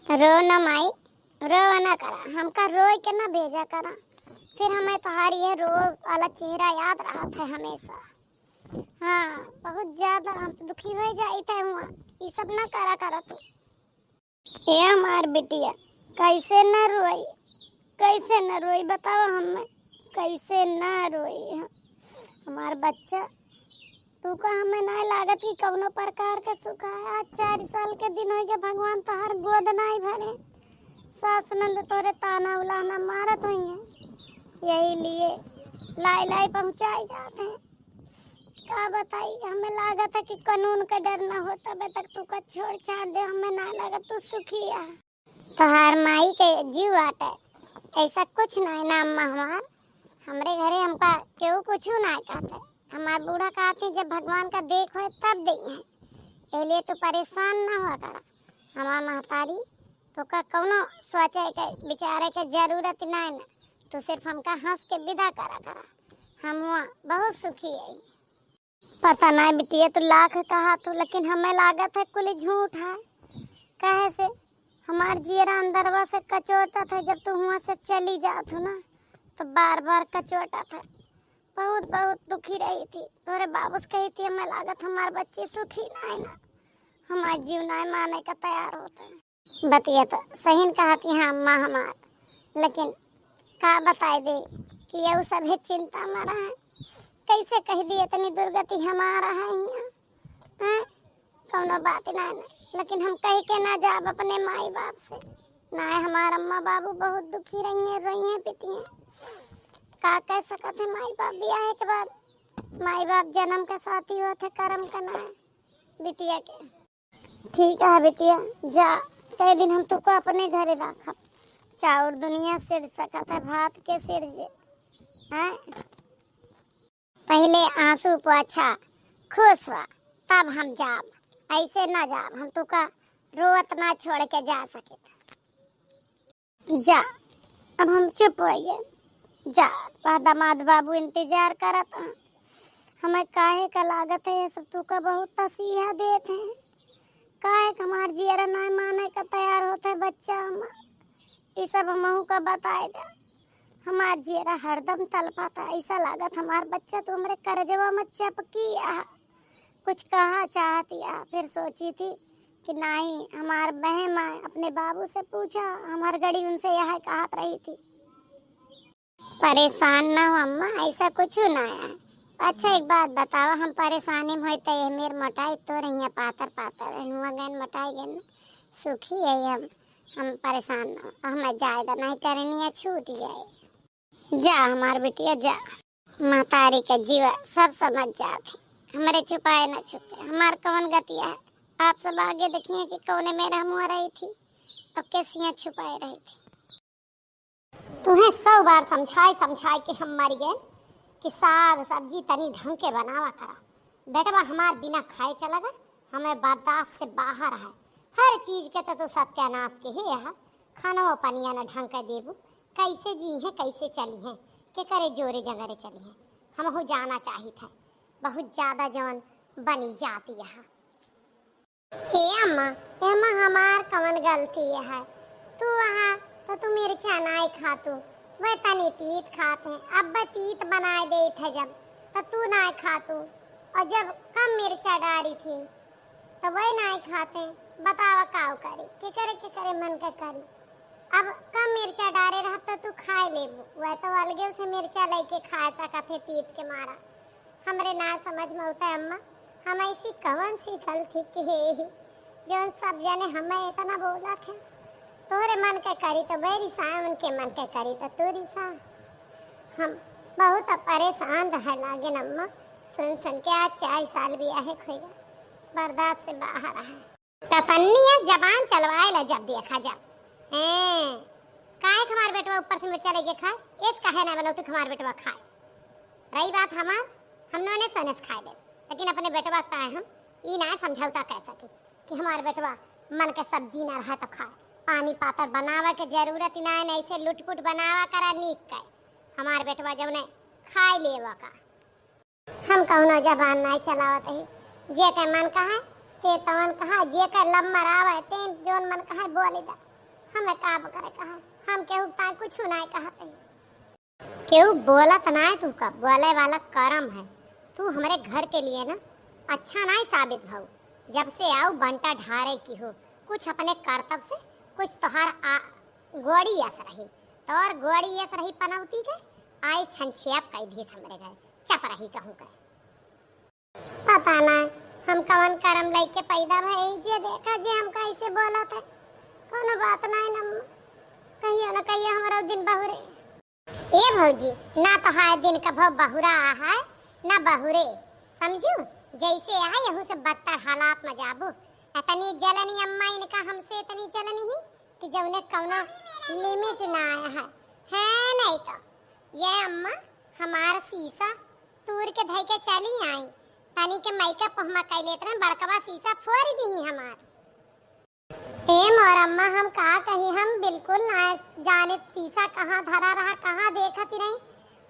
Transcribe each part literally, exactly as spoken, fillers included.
रो ना माई, रो ना करा, हमका रोए के ना भेजा करा, फिर हमें तोहार ये रो वाला चेहरा याद रहत है हमेशा। हाँ, बहुत ज्यादा हम तो दुखी हो जाइत है हुआ, ये सब ना करा करा तू। ए हमार बिटिया, कैसे ना रोई, कैसे ना रोई, बतावा हमें, कैसे ना रोई हम? हमार बच्चा, तू का हमें नाय लागत कि कौनो प्रकार के सुख है? आज चार साल के दिन हो गए, भगवान तोहर गोद नाय भरे, सास नंद तोरे ताना उलाना मारत होइहैं, यही लिए लाई लाई पहुँचाई जात हैं। का बताई, हमें लागत है कि कानून का डर ना होता, तबे तक तू का छोड़ छाड़ दे, हमें ना लागत तू सुखी है। तोहार माई के जीव आटे, ऐसा कुछ ना है ना अम्मा हमार, हमरे घरे हमका केहू कुछ ना कहते, हमार बूढ़ा कहते जब भगवान का देख होए तब देइहैं, एलिए तू परेशान ना हुआ करा। हमार महतारी, तोका कौनो सोचे के विचारे के जरूरत ना है ना, तू सिर्फ हमका हंस के विदा करा करा, हम हुआ बहुत सुखी है। पता ना बिटिया, तू लाख कहा तू, लेकिन हमें लागत है कुल झूठ है। कहे से हमार जियरा अंदरवा से कचोटत है, जब तू हुआ से चली जात हो ना, तो बार बार कचोटत है। बहुत बहुत दुखी रही थी, तोरे बाबू से कही थी, हमें लागत हमार बच्ची सुखी ना है ना, हमार जीव ना माने का तैयार होता है। बतिया तो सही न कहत ही अम्मा हमार, लेकिन का बताए दे कि यहू सभे चिंता में रहे। कैसे कह दी इतनी दुर्गति हमारा है हियाँ, हैं? कौनो बात ना, ना, लेकिन हम कह के ना जाब अपने माई बाप से। ना है हमार अम्मा बाबू बहुत दुखी रही हैं, रोई हैं, पिटी हैं। का कह सकत है माई बाप ब्याह के बाद? माई बाप जन्म के साथी होत है, करम के ना है बिटिया के। ठीक है बिटिया, जा, कई दिन हम तुको अपने घरे राखब। चाउर दुनिया सिर सकत है, भात के सिर जे, हैं? पहले आंसू पोछा, खुश हुआ, तब हम जाब, ऐसे ना जाब, हम तुका रोवत ना छोड़ के जा सकित। जा, अब हम चुप हो गए। जा, बा दमाद बाबू इंतजार करत हैं। हमें काहे का लागत है, ये सब तू का बहुत तसीहा देत हैं। काहे का हमार जियरा नाय माने का तैयार होत है बच्चा हमार। ये सब हमहू का बताए दे। हमार जियरा हरदम तलपत है, ऐसा लागत हमार बच्चा तू हमरे करजवा में चपकी आ। कुछ कहा चाहत या, फिर सोची थी कि नहीं, हमार बहन माँ अपने बाबू से पूछा, हमार गड़ी उनसे यह कहत रही थी। परेशान ना हो अम्मा, ऐसा कुछ ना है। अच्छा एक बात बतावा, हम परेशानी में होई तो ये मेर मोटाई तो रही है, पातर पातर है, हुआ गैन मोटाई गैन, सुखी है हम, हम परेशान ना हो, हमें जाए दो, नहीं टरनिया छूट जाए। जा हमार बिटिया जा। महतारी के जीवा सब समझ जात है, हमरे छुपाए ना छुपे, हमार कौन गतिया है। आप सब आगे देखिए कि कौने मेरा मुँह रही थी, अब कैसियाँ छुपाए रही थी। तुम्हें सौ बार समझाए समझाए के हम मर गए कि साग सब्जी तनी ढंग के बनावा करा। बेटवा हमार बिना खाए चला गए, हमें बर्दाश्त से बाहर है। हर चीज के तो तू सत्यानाश के ही है। खानो पनिया न ढंग के देबू, कैसे जी हैं, कैसे चली हैं, के करे जोरे जगरे चली हैं, हमहू जाना चाहित है। बहुत ज्यादा जवन बनी जाती है। ए अम्मा, एमा हमार कवन गलती है? तू वहाँ तो तू मिर्चा नाई खातू, वह तनी तीत खात है। अब वह तीत बनाए देत है जब, तो तू नाई खातू, और जब कम मिर्चा डारी थी, तो वह नाई खाते। बतावा काव करी, के करे के करे मन के करी। अब कम मिर्चा डारे रहत तो तू खाए लेबू, वह तो अलगे से मिर्चा लेके खा सकत है तीत के मारा। हमरे ना समझ में होता है अम्मा, हम ऐसी कवन सी गलती किहे ही, जौन सब जने हमें इतना बोलत हैं। तोहरे मन के करी तो वह रिसाए, उनके मन के करी तो तू रिसा। हम बहुत परेशान रहे लागे न अम्मा, सुन सुन के आज चार साल बियाहे खोई गए, बर्दाश्त से बाहर है। कतन्नी है जबान चलवाए ला जब देखा जब। हैं, काहे के हमार बेटवा ऊपर से मिर्चा लेके खाए? एस काहे ना बनौती के हमार बेटवा खाए? रही बात हमार, हम नोने सोने से खाए दे, लेकिन अपने बेटवा का हम ई ना समझौता कर सकी कि हमार बेटवा मन के सब्जी ना रहा तो खाए। पानी पातर बनावे के जरूरत ही ना है, नहीं से लुटपुट बनावा करा नीक के। हमार बेटवा जौने खाए लेवा का। हम कौनो जबान नाई चलावत ही। जे के मन कहे, ते तवन कहा, जे के लम्बर आवे, ते जौन मन कहे बोली दा। हमें का करे कहा, हम केहू ताई कुछ नाय कहत है। केहू बोलत नाय, तू का बोले वाला करम है। तू हमरे घर के लिए ना अच्छा नाय साबित भऊ। जब से आऊ बंटा ढारे की हो, कुछ अपने करतब से कुछ तोहार आ, गोड़ी यस रही, तोर गोड़ी यस रही पनौती के, आई छनछेप कई धीस हमरे घर, चप रही कहूँ के। पता ना हम कवन करम लइके पैदा भई, जे देखा जे हमका ऐसे बोलत है। कोनो बात नाय न, कहियो न कहियो हमरो दिन बहुरे। ए भौजी, ना तो हाय दिन कभो बहुरा है, ना बहुरे, समझू? जैसे है यहू से बदतर हालात में जाबू। इतनी जलनी अम्मा इनका हमसे, इतनी जलनी ही कि जौने कौनो limit ना आया है। है नहीं तो ये अम्मा हमार शीशा तूर के धई के चली आई। तनी के makeup हमा कई लेत रहे, बड़कवा शीशा फोड़ दी हमार। ए मोर अम्मा, हम का कही, हम बिल्कुल ना जाने शीशा कहाँ धरा रहा, कहाँ देखत ही नहीं।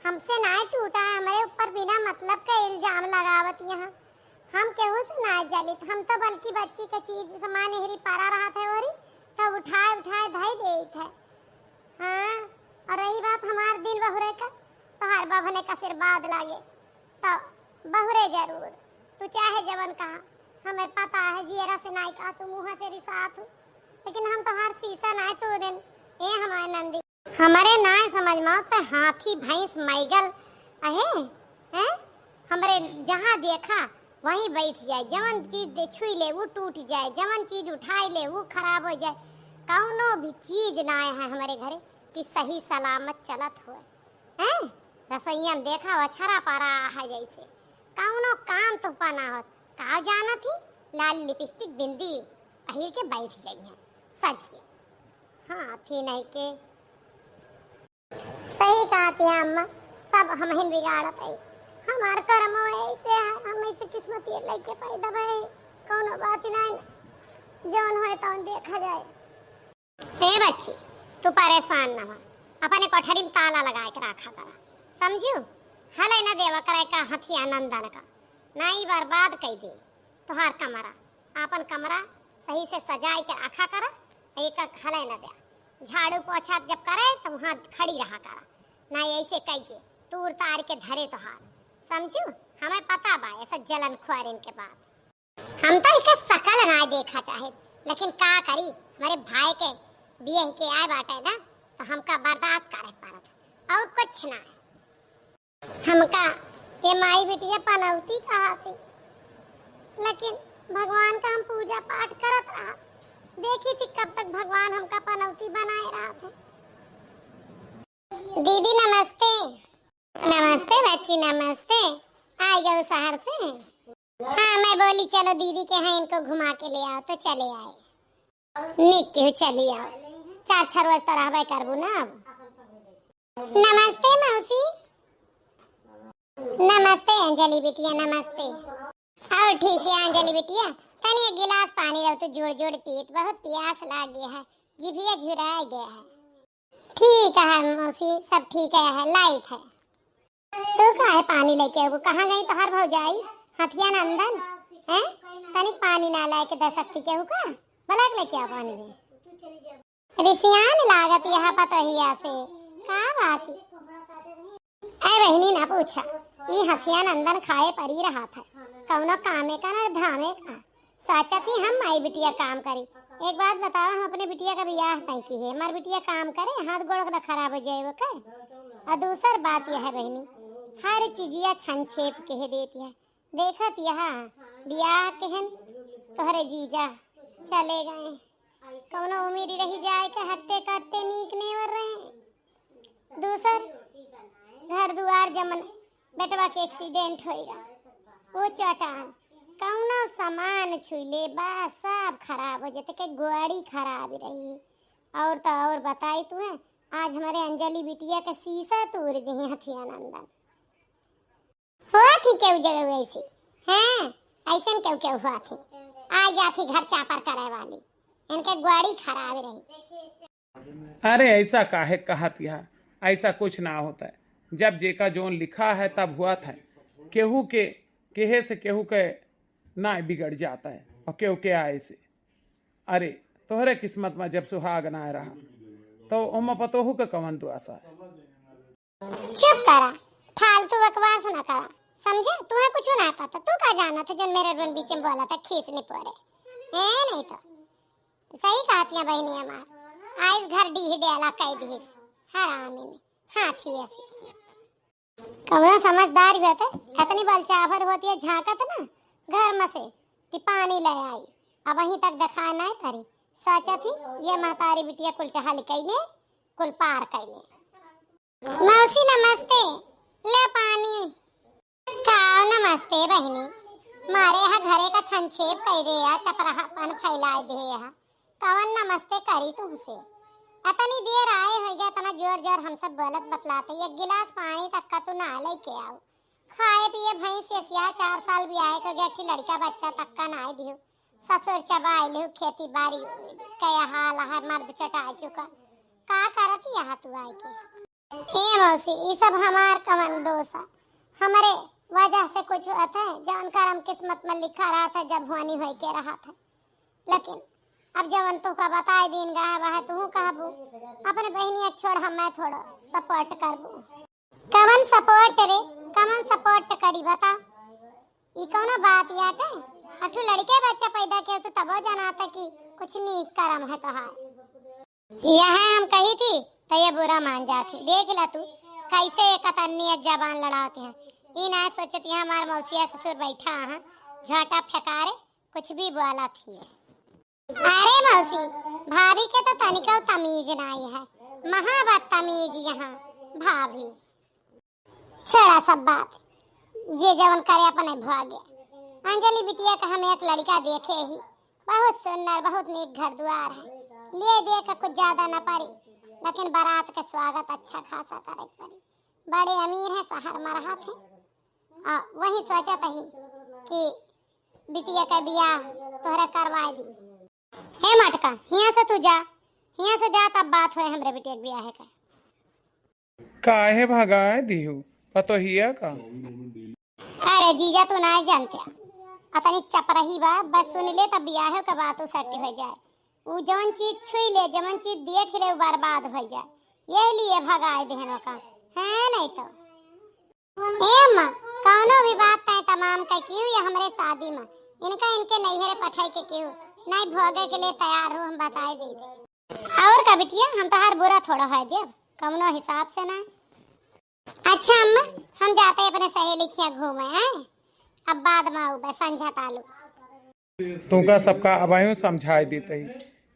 हमसे ना टूटा है, हमरे ऊपर बिना मतलब का इल्जाम लगावत यहाँ। हम केहू से ना जलित, हम तो बल्कि बच्ची के चीज सामान एहरी परा रहत है ओरी, तब उठाए उठाए धई देत है। हाँ, और रही बात हमार दिन बहुरे का, तोहार बभने का आशीर्वाद लागे, तो बहुरे जरूर। तू चाहे जवन कहा, हमें पता है जियरा से नाई कहा, तू मुँह से रिसात हूँ, लेकिन हम तोहार शीशा नाई तोड़ेन। ए हमार नंदी, हमरे नाय समझ में आवत, हाथी भैंस मैगल अहे, हैं? हमरे जहाँ देखा वहीं बैठ जाए, जवन चीज दे छुई ले वो टूट जाए, जवन चीज उठाई ले वो खराब हो जाए। कौनो भी चीज नाय है हमरे घरे कि सही सलामत चलत होए, हैं? रसोईया में देखा वो छरा पारा है जैसे, कौनो काम तो पना होत। का जानत ही, लाल lipstick बिंदी पहिर के बैठ जाई है सज के। हाथी नहीं के। सही कहत ही अम्मा, सब हमहिन बिगाड़त है। हमार करमो ऐसे है, हम ऐसे किस्मतिये लइके पैदा भए। कौनो बात नहीं, जौन होए तौन देखा जाए। ए बच्ची, तू परेशान न हो, अपने कोठरी में ताला लगाए के रखा करा, समझू? हले न देवा करे का हथिया नंदन का, नाई बर्बाद कई दे तोहार कमरा। आपन कमरा सही से सजाए के रखा करा, एक हले न दे। झाड़ू पोछा जब करे तो वहाँ खड़ी रहा करा, ना ऐसे कई के तूर तार के धरे तोहार, समझू? हमें पता बा ऐसा जलन खुआरिन के बात। हम तो इके सकल ना देखा चाहे, लेकिन का करी, हमरे भाई के बियाह के आए बाटे ना, तो हमका बर्दाश्त करे पड़त है, और कुछ ना है। हमका ये माई बिटिया पनौती कहा थी, लेकिन भगवान का हम पूजा पाठ करत रहा, देखी थी कब तक भगवान हमका पनौती बनाए रहा थे। दीदी नमस्ते। नमस्ते बच्ची, नमस्ते। आ गए शहर से? हाँ, मैं बोली, "चलो दीदी के यहाँ इनको घुमा के ले आओ," तो चले आए। निक केहू चली आओ, चार छह रोज तो रहबे करबू ना अब। नमस्ते मौसी। नमस्ते अंजलि बिटिया, नमस्ते। और ठीक है अंजलि बिटिया, तनी एक गिलास पानी रहो तो जोड़ जोड़ पीत, बहुत प्यास लाग गया है, जिभिया झुराए गया है। ठीक है मौसी, सब ठीक है, है लाइट है। तू काहे पानी लेके आऊ? कहाँ गई तोहार भौजाई? हथिया नंदन, हैं? तनिक पानी ना लाए के दे सकती केहू का? बलाक लेके आ पानी दे। रिसियान लागत यहाँ पतोहिया से। का बात? ए बहिनी ना पूछा, ई हथिया नंदन खाए परी रहा था, कौनो कामे का ना धामे का। सोचत ही हम माई बिटिया काम करी। एक बात बतावा, हम अपने बिटिया का बियाह तय की है, हमार बिटिया काम करे, हाथ गोड़ ना खराब हो जाए ओके। और दूसर बात यह है बहिनी, हर चीजिया छन छेप के है देती है। देखत यह बियाह केहन तोहरे जीजा चले गए, कौनो उम्र रही जाए के हट्टे कट्टे नीक नेवर रहे। दूसर घर दुआर जमन बेटवा के एक्सीडेंट होइगा, वो चटान कौनो सामान छुई ले बा, सब खराब हो जाते, के गाड़ी खराब रही। और तो और बताई तू है, आज हमारे अंजलि बिटिया का शीशा तोड़ दिए हथिया नंदन। हुआ थी केहू जगह ऐसे? हाँ, ऐसन केहू केहू हुआ थी। आ जाती घर चापर करे वाली, इनके गाड़ी खराब रही। अरे ऐसा काहे कहत यह? ऐसा कुछ ना होता है। जब जेका जोन लिखा है तब हुआ था। केहू के केहे से केहू के ना बिगड़ जाता है और केहू के आए से। अरे तोहरे किस्मत मा जब सुहाग नाय रहा, तो ओमा पतोहू के कवन दोष है? चुप करा, फालतू बकवास ना करा, समझे? तुहे कुछ ना पता, तू का जाना था जन मेरे बन बीच में बोला था, खीस नहीं पड़े। ए, नहीं तो सही कहतिया बहिनी हमार, आइस घर डीह डेला कह दीस, हरामी में, हाथी ऐसी। कौनो समझदार होते, इतनी बलचाभर होती है, झांकत ना घर में से कि पानी ले आई। अब वहीं तक दिखाए नहीं पड़ी। सोचत ही ये महतारी बिटिया कुल टहल कैले, कुल पार कैले। मौसी नमस्ते, ले पानी। का नमस्ते बहिनी, मारे यहाँ घरे का छनछेप कई दे या, चपराहापन फैलाए दे या। कवन नमस्ते करी तुमसे? अतनी देर आए होइगा, इतना जोर जोर हम सब बोलत बतलाते, एक गिलास पानी तक का तू ना लेके आओ। खाए पिए भैंस एसिया, चार साल बियाहे के गया, एक ठे लड़का बच्चा तक का ना दियो। ससुर चबाई लियो, खेती बाड़ी के हाल है, मर्द चटा चुका। का करत यहाँ तू आए के? ए मौसी, ई सब हमार कवन दोष है? हमरे वजह से कुछ होत है, जवन करम किस्मत में लिखा रहत है, जब होनी होई के रहत है। लेकिन अब जवन तोहका बताए दीन गा है, वह तू कहबू। अपने बहिनिया के छोड़, हम मैं थोड़ा support करबू। कवन support रे, कवन support करी बता? ई कौनो बात याटे? अठू लड़के बच्चा पैदा किया तो तबो जनाता कि कुछ नीक करम है तोहार। यह हम कही थी तो ये बुरा मान जाती। देख ला तू कैसे एक कतरनी एक जबान लड़ाते हैं। ई ना सोचती है हमार मौसिया ससुर बैठा है, झोटा फेंकारे कुछ भी बोला थी। अरे मौसी, भाभी के तो तनिको तमीज नाई है, महा बदतमीज यहाँ भाभी। छोड़ा सब बात, जे जवन करे अपने भोगे। अंजलि बिटिया का हम एक लड़का देखे ही, बहुत सुंदर, बहुत नीक घर दुआर है। लिए दे के कुछ ज्यादा न पड़ी, लेकिन बारात के स्वागत अच्छा खासा करे के पड़ी। बड़े अमीर हैं, शहर में रहत हैं। आ, वही सोचत ही कि बिटिया का बियाह तोहरे करवाए दी। हे मटका, हियां से तू जा, हियां से जा, तब बात होए हमरे बिटिया के बियाह का। काहे भगाए दिहू पतोहिया का? अरे जीजा, तू नाय जानते, अतनी चपरही बा, बस सुन ले तब बियाह के बात उ सट हो जाए। उ जौन चीज छुई ले, जौन चीज देख ले, उ बर्बाद हो जाए, ये लिए भगाए देहन ओका, है नहीं तो। ए अम्मा, कौनो भी बात तय तमाम के क्यों ये हमरे शादी में, इनका इनके नैहरे पठाई के क्यों नहीं भोगे के लिए तैयार हो, हम बताए दे। और का बिटिया, हम तोहार बुरा थोड़ा है देब, कौनो हिसाब से ना। अच्छा अम्मा, हम जाते अपने सहेली खिया घूमे हैं, अब बाद में आऊबे संझा तालू। तुमका सबका अबहियों समझाए देते ही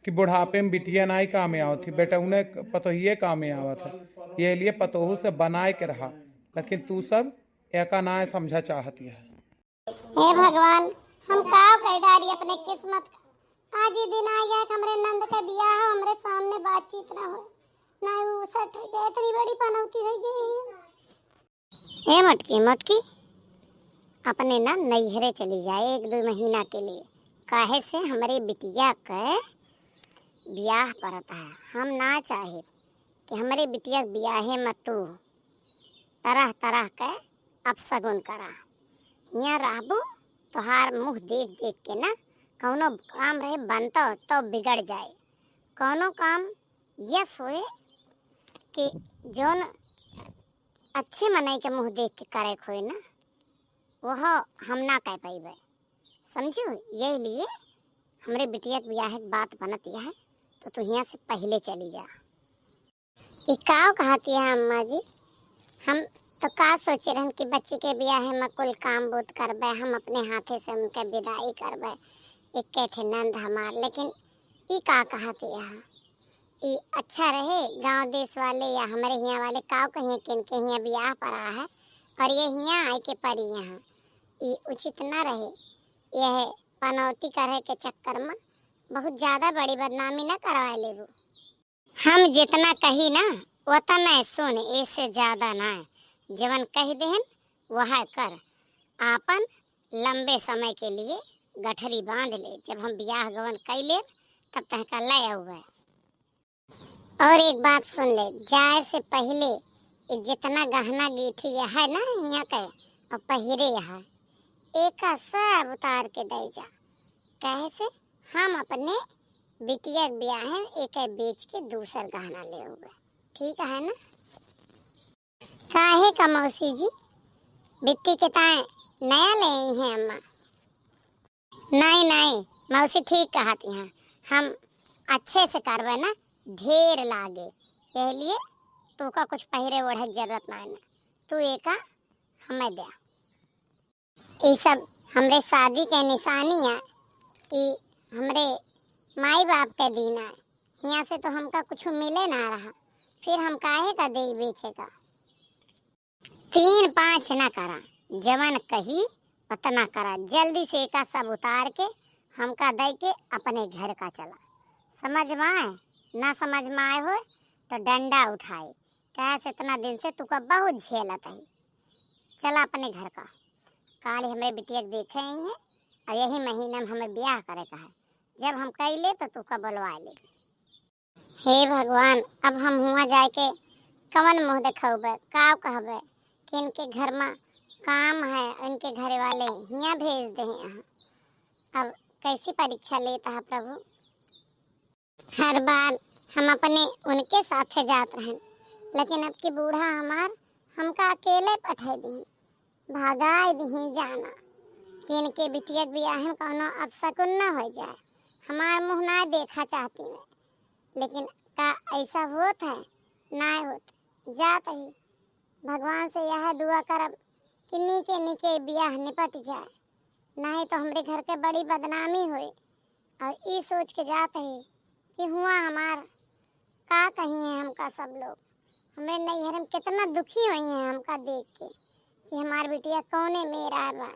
कि बुढ़ापे में बिटिया नाई कामे आवत ही, बेटा उन्हें पतोहिए कामे आवत है। ये लिए पतोहू से बनाए के रहा, लेकिन तू सब एका नाय समझा चाहती है। हे भगवान, हम का कह डारी अपने किस्मत का। आज ही दिन आ गया कि हमरे नंद का बियाह हो, हमरे सामने बातचीत ना हो, ना उ सट हो जाए, इतनी बड़ी पनौती हो गई है। ए मोटकी, मोटकी, अपने ना नैहरे चली जाए एक दो महीना के लिए, काहे से हमरे बिटिया के बियाह परत है। हम ना चाहे कि हमरे बिटिया के बियाहे में तू तरह तरह के अपशगुन करा। हियाँ रहबू, तोहार मुँह देख देख के ना कौनो काम रहे बनता तो बिगड़ जाए। कौनो काम यस होए कि जौन अच्छे मनई के मुँह देख के करे के होए ना, वह हम ना कह पइबे, समझू? यही लिए हमरे बिटिया के बियाह के बात बनत यह है, तो तू हियाँ से पहिले चली जा। ई काव कहत यह अम्मा जी? हम तो का सोचे रहन कि बच्ची के बियाह में कुल काम बूत करबे, हम अपने हाथे से उनके विदाई करबे, एक ठे नंद हमार, लेकिन ई का कहत यह? ई अच्छा रहे, गांव देश वाले या हमरे हियां वाले काव कहिए कि इनके हियां बियाह पड़ा है और ये हियां आए के पड़ी यहाँ। ई उचित न रहे। यह पनौती करे के चक्कर में बहुत ज्यादा बड़ी बदनामी न करवा लेबू। हम जितना कही ना, उतना सुन, इससे ज्यादा ना। जवन कह देहन, वह कर। आपन लंबे समय के लिए गठरी बांध ले। जब हम बियाह गवन कई लेब, तब तहका ले आउबे। और एक बात सुन ले, जाए से पहिले ये जितना गहना गीठी है ना हियां के, और पहिरे है, एका सब उतार के दे जा। कहे से हम अपने बिटिया के बियाह में एके बेच के दूसर गहना लेउबे, ठीक है ना? काहे का मौसी जी, बिट्टी के ताए नया लेइ हैं अम्मा? नहीं, नहीं, मौसी ठीक कहत हैं, हम अच्छे से करबे ना, ढेर लागे, यह लिए तोका कुछ पहिरे ओढ़े के जरूरत नहीं ना, तू एका हमें द्या। ई सब हमरे शादी के निशानी है, ई हमरे माई बाप के दीना है। हियाँ से तो हमका कुछ मिले ना रहा, फिर हम काहे का देई बेचे का? तीन पाँच ना करा, जवन कही उतना करा। जल्दी से एका सब उतार के हमका दे के अपने घर का चला। समझ में आए? ना समझ में आए होए तो डंडा उठाए, कहे से इतना दिन से तुका बहुत झेलत है। चला अपने घर का। काल हमरे बिटिया के देखे आई है और यही महीना में हमें ब्याह करे का है। जब हम कैले तो तुका बुलवा ले। हे भगवान, अब हम हुआँ जाए के कवन मुँह देखउबे, का कहबे कि इनके घर में काम है, इनके घर वाले हियाँ भेज दे हैं। अब कैसी परीक्षा लेता है प्रभु? हर बार हम अपने उनके साथे जात रहन, लेकिन अब की बूढ़ा हमार हमका अकेले पठे दी, भगाए दी जाना कि इनके बिटिया के बियाह में कौनो अपशकुन न हो जाए, हमार मुँह ना देखा चाहती मैं। लेकिन का ऐसा होत है? ना होत। जात ही भगवान से यह दुआ करब कि नीके नीके बियाह निपट जाए, नहीं तो हमरे घर के बड़ी बदनामी होई। और ई सोच के जात ही कि हुआँ हमार का कही है हमका सब लोग। हमरे नैहर में कितना दुखी होई हैं हमका देख के कि हमार बिटिया कौने मेरा बा।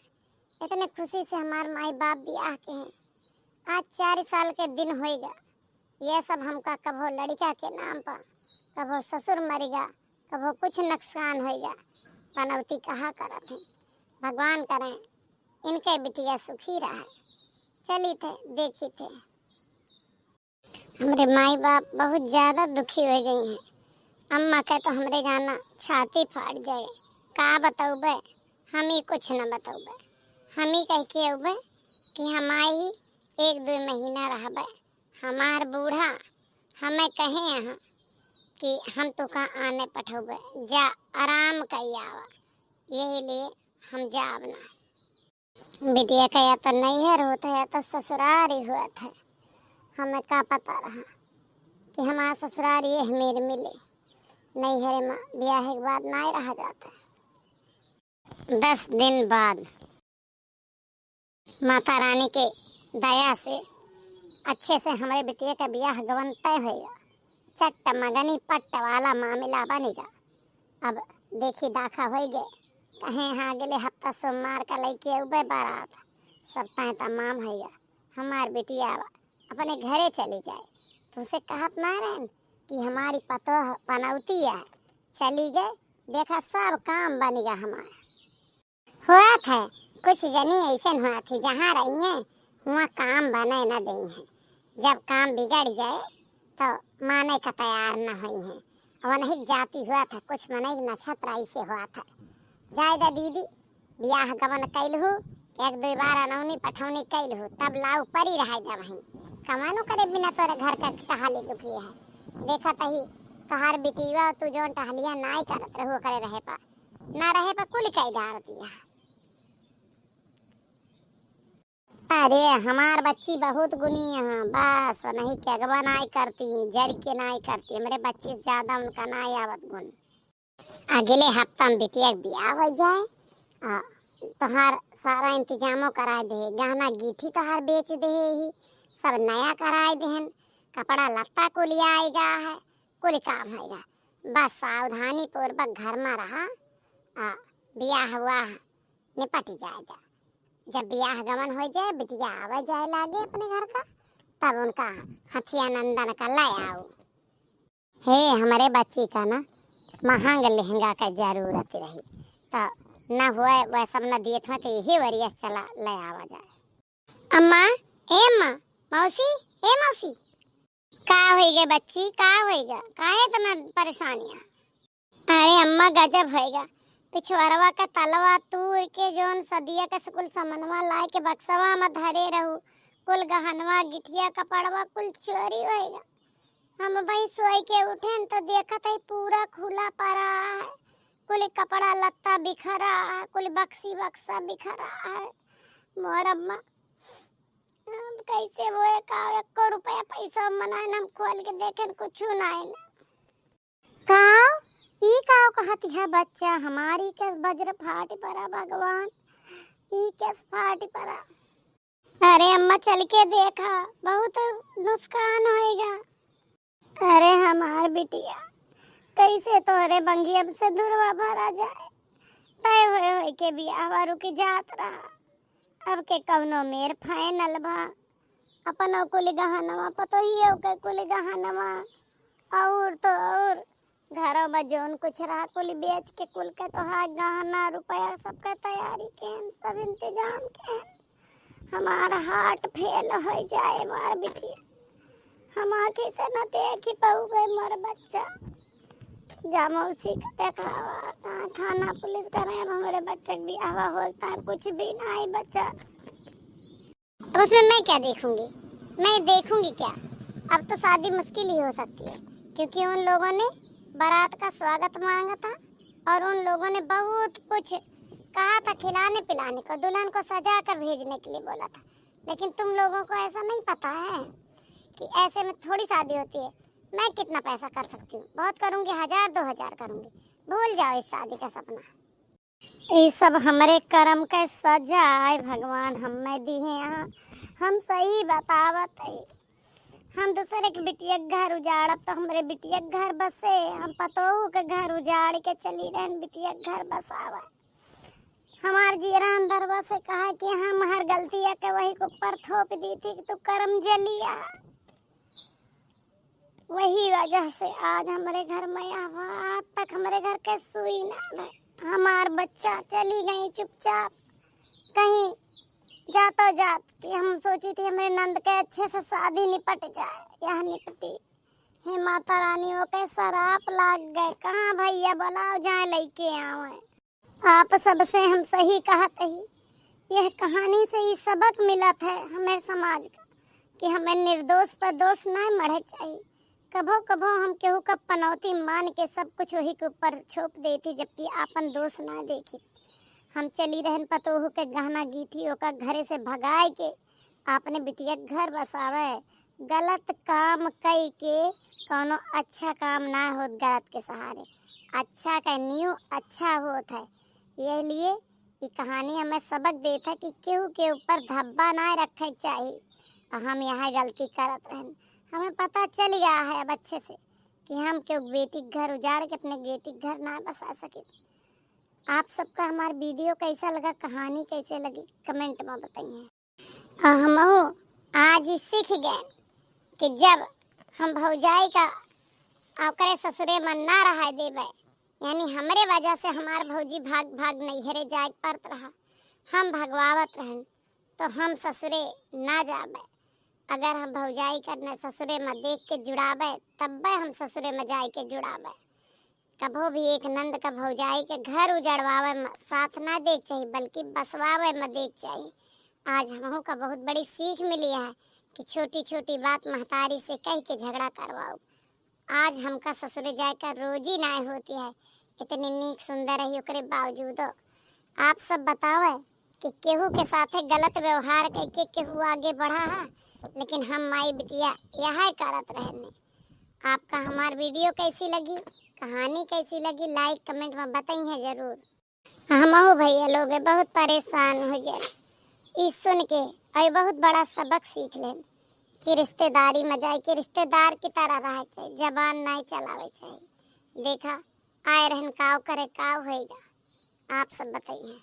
इतने खुशी से हमार माई बाप बियाह के हैं। आज चार साल के दिन होइगा, यह सब हमका कभो लड़िका के नाम पर, कभो ससुर मरिगा, कभो कुछ नुकसान होइगा, पनौती कहा करत हैं। भगवान करें इनके बिटिया सुखी रहे। चली थे, देखी थे। हमरे माई बाप बहुत ज्यादा दुखी हो गई हैं। अम्मा के तो हमरे जाना छाती फाट जाए। का बतौबे, हम ही कुछ न बतौबे। हम ही कह के अउबे कि हम आई ही एक दो महीना रहबे। हमार बूढ़ा हमें कहे हैं कि हम तुका आने पठौबे, जा आराम कई आवा। यही लिए हम जाब ना। बिटिया का या तो नैहर होत है या तो ससुरारी होत है। हमें का पता रहा कि हमार ससुरारी यह मेर मिले। नैहर में ब्याह के बाद नाई रहा जाता है। दस दिन बाद माता रानी के दया से अच्छे से हमरे बिटिया का बियाह गवन तय होइगा। चट्ट मगनी पट्ट वाला मामला बनिगा। अब देखी दाखा होइगे, कहे हाँ अगले हफ्ता सोमवार का लइके अउबे बारात। सब तय तमाम होइगा। हमार बिटिया अपने घरे चली जाए। तुमसे कहत ना रहन कि हमारी पतोह पनौती है, चली गए, देखा सब काम बनिगा हमार। होत है, कुछ जनी ऐसन होत है, जहाँ रही हैं, हुआँ काम बने न देई हैं। जब काम बिगड़ जाए, तो माने का तैयार न होई हैं। और नहीं जाति होत है, कुछ मनई नक्षत्र ऐसे होत है। जाए दा दीदी, बियाह गवन कैलहू, एक दो बार अनौनी पठौनी कैलहू, तब लाऊ परी रहे दा वहीं। कमानो करे बिना तोरे घर का टहली दुखी है। देखत ही, तोहार बिटिया तू जौन टहलिया नाई करत रहू, ओकरे रहे पा। ना रहे पर कुल कई डार दिया। अरे, हमार बच्ची बहुत गुनी है, बस नहीं के अगवा नाई करती, जर के नाई करती। हमरे बच्ची से ज्यादा उनका नाई आवत गुन। अगले हफ्ता में बिटिया के बियाह हो जाए, आ, तोहार सारा इंतजामो कराए दे, गहना गीठी तोहार बेच दे ही, सब नया कराए देहन, कपड़ा लत्ता कुल आएगा है, कुल काम होएगा। बस सावधानी पूर्वक घर में रहा, आ, बियाह हुआ निपट जाएगा। जब बियाह गमन हो जाए, बिटिया आवे जाए लागे अपने घर का, तब उनका हथिया नंदन का ले आओ। हे, हमरे बच्ची का ना महंग लहंगा का जरूरत रही, तो न हुए वह सब न दिए थे, तो यही वरियस चला ले आवा जाए। अम्मा, ए अम्मा, मौसी, ए मौसी। का होइगे बच्ची, का होइगे? काहे इतना परेशानिया? अरे अम्मा, गजब होइगे। पिछुआरवा का तलवा तूर के जौन सदिया का सकुल समनवा लाए के बक्सवा में धरे रहू, कुल गहनवा, गिठिया, कपड़वा कुल चोरी होइगा। हम भाई सोई के उठेन तो देखत है पूरा खुला पड़ा है, कुल कपड़ा लत्ता बिखरा है, कुल बक्सी बक्सा बिखरा है। मोर अम्मा, अब कैसे होए का, एको रुपया पैसा मनाइन हम खोल के देखेन, कुछ नाइन। काव, ई काव कहत है बच्चा, हमारी केस वज्र फाट पड़ा भगवान, ई केस फाट पड़ा। अरे अम्मा चल के देखा, बहुत नुकसान होइगा। अरे हमार बिटिया, कैसे तोहरे बंगियब से धुरवा भरा जाए, तय होए होए के बियाहवा रुक जात रहा। अब के कौनो मेर फाइनल बा। अपनो कुल गहनवा, पतोहियो के कुल गहनवा, और तो और घरों में जौन कुछ रहा कुल बेच के कुल के तोहार गहना रुपया सबका तैयारी केन, सब इंतजाम केन। हमार हार्ट फेल हो जाए मार बिटिया, हम आँखी से न देखी पाऊबे मोर बच्चा। जा मौसी के देखावा, ता थाना पुलिस करे, अब हमरे बच्चे के बियाहवा होता है, कुछ भी नहीं बच्चा। अब उसमें मैं क्या देखूंगी, मैं देखूंगी क्या? अब तो शादी मुश्किल ही हो सकती है, क्योंकि उन लोगों ने बारात का स्वागत मांगा था और उन लोगों ने बहुत कुछ कहा था खिलाने पिलाने को, दुल्हन को सजा कर भेजने के लिए बोला था, लेकिन तुम लोगों को ऐसा नहीं पता है कि ऐसे में थोड़ी शादी होती है। मैं कितना पैसा कर सकती हूँ, बहुत करूँगी, हजार दो हजार करूँगी, भूल जाओ इस शादी का सपना। ई सब हमरे करम के सजा आए भगवान हमें दिहे हैं। हम सही बतावत है, हम दूसरे के बिटिया के घर उजाड़ब तो हमरे बिटिया के घर बसे, हम पतोहू के घर उजाड़ के चली रहन बिटिया के घर बसावे। हमार जियरा अंदरवा से कहा कि हम हर गलतिया के वही के ऊपर थोप दी थी कि तू करम जलिया। वही वजह से आज हमरे घर में आवा, आज तक हमरे घर के सुई ना भय। हमार बच्चा चली गई चुपचाप कहीं जातो जात कि हम सोची थी हमरे नंद के अच्छे से शादी निपट जाए, यह निपटी। हे माता रानी, वो के सराप लाग गए, कहाँ भैया बुलाओ जाए लइके आवे। आप सबसे हम सही कहत ही, यह कहानी से ई सबक मिलत है हमें समाज का कि हमें निर्दोष पर दोष ना मढ़े चाहिए। कभो कभो हम केहू का पनौती मान के सब कुछ वही के ऊपर छोप देती, जबकि आपन दोष ना देखी। हम चली रहन पतोहू के गहना गीठी ओका घरे से भगाए के आपने बिटिया के घर बसावे। गलत काम कई के कौनो अच्छा काम ना होत गलत के सहारे, अच्छा का न्यू अच्छा होत है। यह लिए ई कहानी हमें सबक देत है कि केहू के ऊपर धब्बा ना रखे के चाही। और हम यहाँ गलती करत रहन, हमें पता चल गया है अब अच्छे से कि हम केहू बेटी के घर उजाड़ के अपने बेटी के घर ना बसा सके। आप सबका हमार वीडियो कैसा लगा, कहानी कैसे लगी, कमेंट में बताइए। आ हमहू आज ई सीख गए कि जब हम भौजाई का ओकरे ससुरे में ना रहाए देबे, यानी हमरे वजह से हमार भौजी भाग भाग नैहरे जाए के पड़त रहा, हम भगवावत रहन, तो हम ससुरे ना जाबे। अगर हम भौजाई का न ससुरे में देख के जुड़ाबे, तब्बे हम ससुरे में जाए के जुड़ाबे। कभो भी एक नंद का भौजाई के घर उजड़वावे में साथ ना देख चाहिए, बल्कि बसवावे में देख चाहिए। आज हमहू का बहुत बड़ी सीख मिली है कि छोटी छोटी बात महतारी से कह के झगड़ा करवाओ। आज हमका ससुरे जाए का रोजी नाय होती है, इतनी नीक सुंदर रही, ओकरे बावजूदो। आप सब बतावे कि केहू के साथे गलत व्यवहार करके केहू आगे बढ़ा है, लेकिन हम माई बिटिया यह करत रहने। आपका हमार वीडियो कैसी लगी, कहानी कैसी लगी, लाइक कमेंट में बताइए जरूर। हमहू भैया लोग बहुत परेशान हो गए ई सुन के, और बहुत बड़ा सबक सीख लेन कि रिश्तेदारी में जाए के रिश्तेदार की तरह रहे के चाहिए, जबान नहीं चलावे चाहिए। देखा, आए रहन काव करे, काव होएगा, आप सब बताइए।